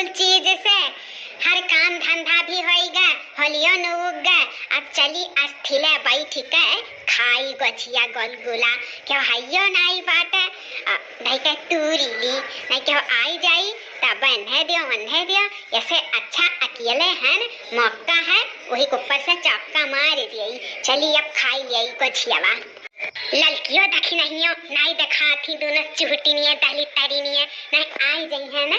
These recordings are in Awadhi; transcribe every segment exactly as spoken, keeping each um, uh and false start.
चीज से हर काम धंधा भी होइगा, होलियो न उगगा। अब चली अस्थिले बैठ के खाई गोझिया गुलगुला, केहू हइयो नाई बाटे, अ, धइ के तूरी ली, नाई केहू आई जाई, तब एन्हे दियो, ओन्हे दियो, ऐसे अच्छा अकेले हन, मौका है, वही के ऊपर से चौका मार दियई। चली अब खाई लियई गोझियावा। ललकियो दखिनहियो नाई देखात ही, दोनों चुहटी निये, दहली तरी निये, नाई आई जइहें ना,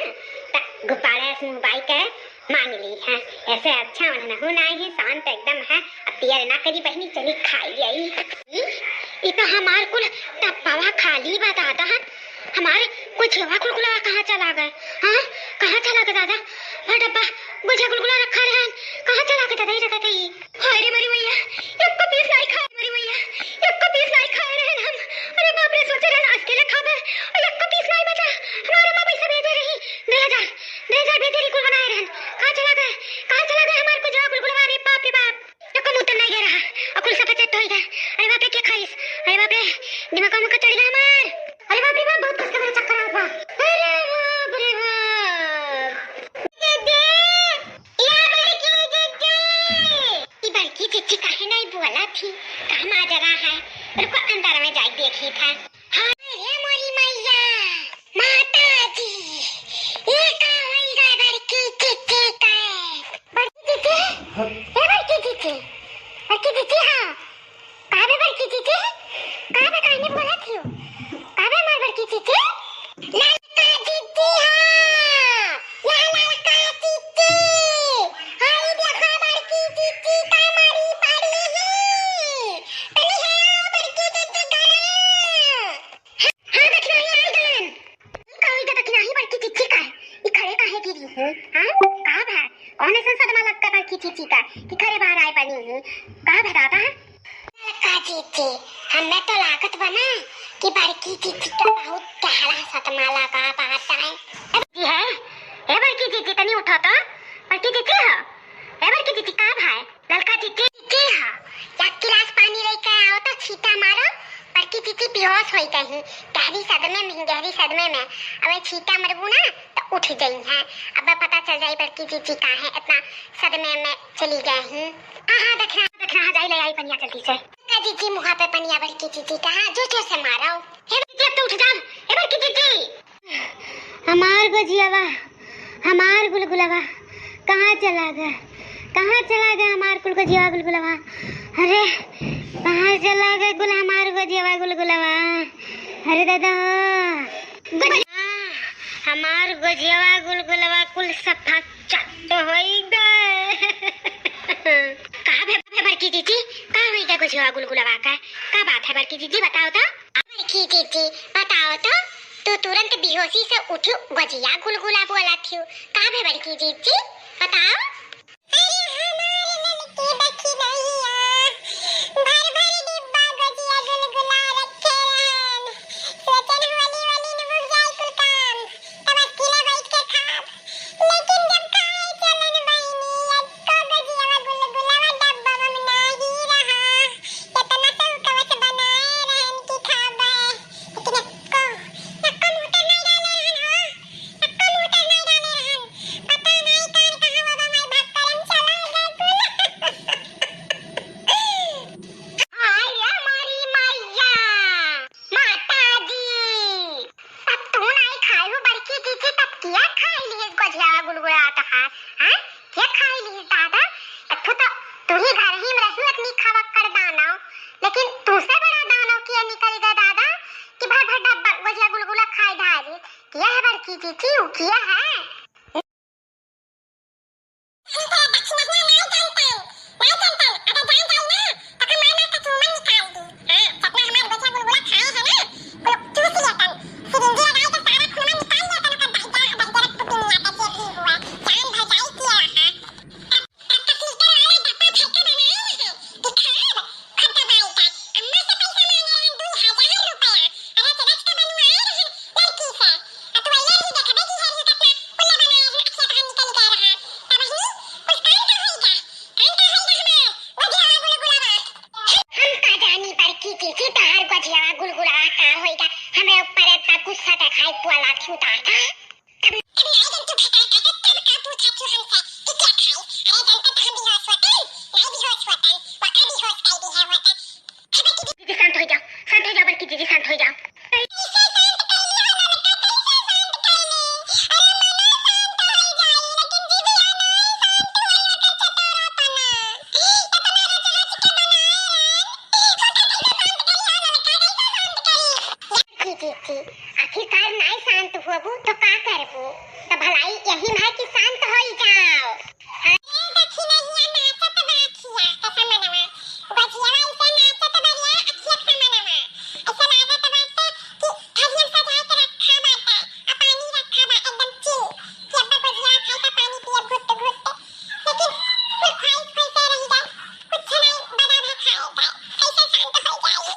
त गुब्बारा से मुँह बाई के माँग लीहें। ऐसे अच्छा ओन्हनहू नाई है, शांत एकदम है। अब देर ना करी बहिनी, चली खाई जाई। ई, ई तो हमार कुल डब्बावा खाली बा दादा, हमार गोझियावा गुलगुलावा कहाँ चला गए? हाँ, कहाँ चला गए दादा? हमार डब्बा गोझिया गुलगुला रखा रहन, कहाँ चला गए दादा? ई रखा था ई। हाय रे मोरी मैया, एको पीस नाई खाए, मोरी मैया, एको पीस नाई खाए रहन हम। अरे बाप रे, सोचे रहन अस्थिले खाबे, और एको पीस नाई बचा। हमार अम्मा पैसा भेजे रही, दुइ हजार, दुइ हजार भेजे रही, कुल बनाए रहन। कहाँ चला गए, कहाँ चला गए हमार गोझिया गुलगुलावा रे बाप रे बाप? एको मुँह तो नाई गए रहा, और कुल सफेद चट्ट होई गए। अरे बाप रे, के खाइस? अरे बाप रे, दिमाग में चढ़ गए हमार। अरे बाप रे बाप, बहुत कस के मेरे चक्कर आवत बा। अरे बाप रे बाप। दीदी, या बड़की दीदी। ई बड़की चीची काहे नाई बोलत ही? कहाँ माजरा है? रुको, अंदर में जाई देखी था। हाय रे मोरी मैया, माता जी, ई का होई गा बड़की चीची का? बड़की चीची? हाँ। ए बड़की चीची, बड़की चीची, हाँ। का बे बड़की चीची? का बे, काहे नाई बोलत हियो? का बे हमार बड़की चीची? ललका चीची हाँ, या ललका चीची। हाय देखा बड़की चीची का मारी पड़ी ही। तनी हाँ बड़की चीची का। हाँ, दखिनही आई गलन। ई का होई गा दखिनही बड़की चीची का? ई खड़े काहे गिरी है? हाँ? का भा? कौन ऐसन सदमा लग गा बड़की चीची का कि खड़े बाहर आए बनी है? का भा दादा? ललका चीची, हमें तो लागत बा ना कि बड़की चीची का बहुत गहरा सदमा लगा बात है। जी है? ए बड़की चीची, तनी उठो तो। बड़की चीची हो? ए बड़की चीची, का भा? ललका चीची, चीची हा, एक गिलास पानी लेके आओ तो छींटा मारो, बड़की चीची बेहोश होई गई, गहरी सदमे में, गहरी सदमे में। अबे छींटा मरबू ना तो उठ जइहें। अबे पता चल जाई बड़की चीची काहे इतना सदमे में चली गई ही। हाँ, हाँ, दखिनहा, दखिनहा जाई, ले आई पनिया जल्दी से। ललका चीची मुँह पे पनिया बड़की चीची का, हाँ, जोर जोर से मारो। हे बड़की चीची, अब तो उठ जा। हे बड़की चीची। हमार गोझियावा, हमार गुलगुलावा कहाँ चला गए? कहाँ चला गए हमार कुल गोझियावा गुलगुलावा? अरे, कहाँ चला गए कुल हमार गोझियावा गुलगुलावा? अरे दादा, गोझिया-, हमार गोझियावा गुलगुलावा कुल सफा चट्ट होई गए। का भे, भे बड़की चीची, का होई गए गोझियावा गुलगुलावा का? का बात है बड़की चीची, बताओ तो। बड़की चीची, बताओ तो, तू तुरंत बेहोशी से उठी, गोझिया गुलगुला बोलत हियो। का भे बड़की चीची, बताओ। अरे हमार ललकी दखिनहिया, भर भर डिब्बा गोझिया गुलगुला रखे रहन। सोचन होली होली न बुझ जाई कुल काम, तब अस्थिले बैठ के खाब। लेकिन जब खाए चलन बहिनी, एको गोझिया गुलगुलावा डब्बा में नाही रहा। एतना शौकवा से बनाए रहन कि खाबे, लेकिन एको, एको मुँह तर नाई डाले रहन हो, एको मुँह तर नाई डाले रहन। पता नाई कार कहाँ बाबा माई भक्करन चला गए कुल। हाय रे मोरी मैया, माता जी, अब तू नाई खाई हो बड़की चीची, तब किया खाई ली गोझिया गुलगुला तहार, हाँ? के खाई ली दादा? तू तो, तू ही घर ही में रही, इतनी खवक्कड़ दानव, लेकिन तू से बड़ा दानव किया निकल गया दादा कि भर भर डब्बा गोझिया गुलगुला खाई धारी। किया है बड़की चीची, ऊ किया है? हम का जानी बड़की चीची, तहार गोझियावा गुलगुलावा का होइगा, हमरे ऊपर इतना गुस्सा देखाई, पुआला क्यों तारता? पूछा क्यों हमसे कि क्या खाई? अरे जनता तो हम बेहोश होतन, नहीं बेहोश होतन, वका बेहोश कर दी है होतन। खबर की दीदी, शांत हो जाओ, शांत हो जाओ, बड़की दीदी, शांत हो जाओ। कैसे शांत कर लिया लड़का, कैसे शांत कर ले? अरे मना शांत हो जाई, लेकिन दीदी आ नहीं शांत होई, ओकर चटोरा तना। इतना रच रच के बनाए रहे। कैसे शांत करी, हाँ लड़का, कैसे शांत करी? जी, जी, जी। आखिरकार नाय शांत हुअबू तो का करबू? तो भलाई यही में है कि शांत होई जाओ। अरे दखिनहिया नाचत बा अखिया के समनवा। गोझियवा ऐसे नाचत बा रे अखिया के समनवा। ऐसे लागत बाटे कि थरिया सजाए के रखा बाटे, आ पानी रखा बा एकदम chill, कि अब गोझिया खाई त पानी पियब घुट घुट। लेकिन कुल ख्वाहिश ख्वाहिशे रहि जाए, कुछ नहीं बना भा खाए जाए, कैसे शांत हो जाई?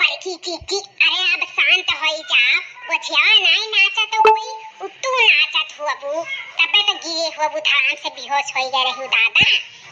बड़की जीजी, अरे अब शांत होई जा, गोझिया नाई नाचत होई, उ तू नाचत हुअबू, तबे तो गिरे हुअबू, धड़ाम से बेहोश होई गए रहू दादा।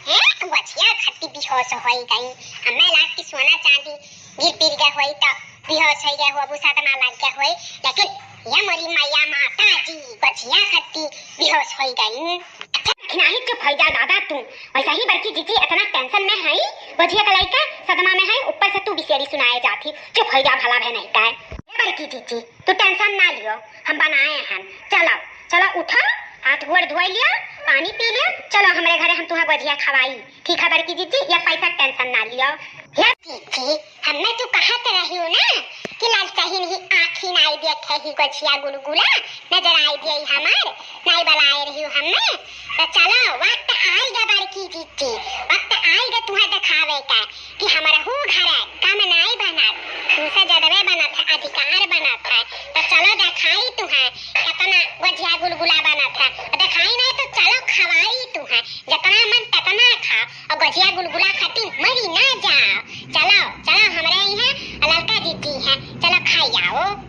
हैं? गोझिया खत्ती बेहोश होई गई। हमें लाग कि सोना चांदी गिर पिर गए होई तो बेहोश होई गए हुअबू, सदमा लग गए होई, लेकिन ये मोरी मैया माता जी, गोझिया खत्ती बेहोश होई गई। अच्छा, नहीं, चुप हो जा दादा तू। वैसे ही बड़की जीजी इतना tension में है, गोझिया का लइका सदमा में है, ऊपर से तू बिसेरी सुनाए जाती। चुप हो जा भला भे नहीं का। ए बड़की जीजी, तू tension ना लियो, हम बनाए हैं। चलो, चलो उठो, हाथ गोड़ धोई लियो, पानी पी लियो, चलो हमरे घरे, हम तुहा गोझिया खवाई। ठीक है बड़की जीजी, ये पैसा के tension ना लियो। हे जीजी, हमें तू कहत रही हो ना कि लाल चाही नहीं आँखी नाई देखे ही गोझिया गुलगुला, नजर आई गई हमार, नाई बलाए रही हो हमें। तो चलो, वक्त आएगा बड़की जीजी, वक्त आएगा तुम्हें दिखावे का कि हमारा हु घर है, कम नाई बनत, तुमसे जदवे बनत है, अधिकार बनत है। तो चलो दिखाई तुम्हें कितना गोझिया गुलगुला बनत है, दिखाई नहीं तो चलो खवाई तुम्हें, जितना मन ततना खा, और गोझिया गुलगुला खातिर मरी ना जाओ। चलो, चलो, हमरे यहाँ ललका जीजी है, चलो खाई आओ।